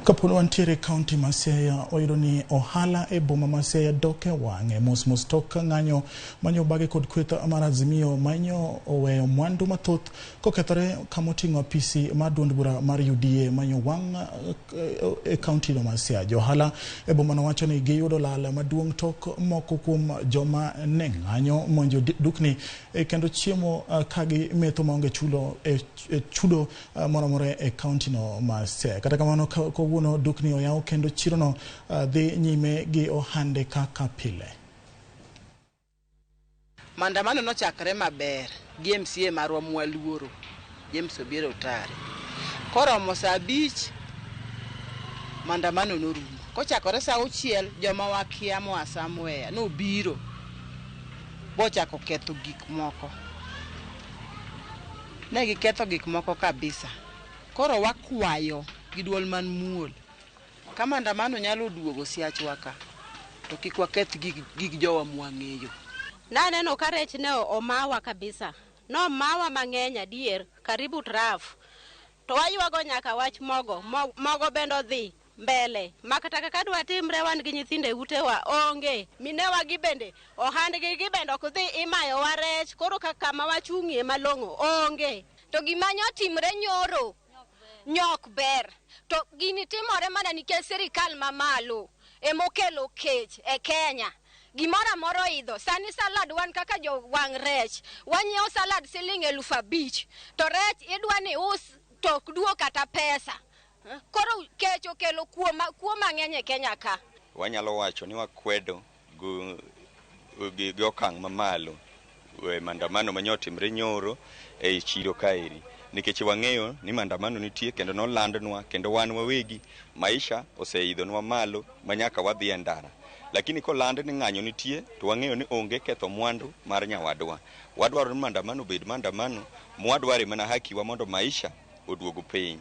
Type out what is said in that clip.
Kapod wantiere e kaunti ma Siaya, wayudo ni ohala e boma ma Siaya dok e wang'e mos mos tok ng'anyo manyo bage kod kweth mar Azimio manyo oweyo mwandu mathoth kokethore kamoting'o apisi mar duond bura mar UDA manyo wang' e kaunti no ma Siaya. Johala e boma no wacho ni giyudo lal maduong' tok moko kuom joma ne ng'anyo monjo dukni kendo chiemo ka gimetho maonge chulo e chudo moro amora e kaunti no ma Siaya. Kata kamano, kawuono dukni oyaw kendo chirono dhi nyime gi ohande kaka pile. Maandamano nochakre maber gi MCA marwa mwaluoro James Obiero Otare. Koromo saa 5 maandamano norumo. Kochakore saa 6 joma wakia moa somewhere nobiro bochako ketho gik moko. Ne giketho gik moko kabisa. Koro wakwayo gi duol man muol. Ka maandamano nyalo duogo Siachwa ka, to kik waketh gig jowa mwang'eyo. Naneno ka rech ne omawa kabisa. Nomawa mang'eny adier, karibu trough. To waywago nyaka wach mogo. Mogo bende odhi mbele. Makata kaka dwa timre wan gi nyithindo e utewa onge. Minewa gi bende ohandgi gi bende ok dhi, imayowa rech. Koro kama wachung'ie malong'o onge. To gima nyotimre nyoro nyok ber. To gini timore mana nikech sirikal mamalo emokelo kech e Kenya. Gimoro amora oidho. Sani salad wan kaka jo wang' rech, wanyiewo salad siling 5,000. To rech idwa ni us to ok duog kata pesa. Koro kech okelo kuo mang'eny e Kenya ka. Wanyalo wacho ni wakwedo gi okang' mamalo e maandamano manyotimre nyoro ei chiro kaeri, nikech wang'eyo ni maandamano nitie kendo nolandnwa, kendo wan wawegi maisha oseidhonwa malo manyaka wadhi e ndara. Lakini koland ni ng'anyo nitie to wang'eyo ni onge ketho mwandu mar nyawadwa. Wadwaro ni maandamano obed maandamano, mwadware mana haki wa mondo maisha oduog piny.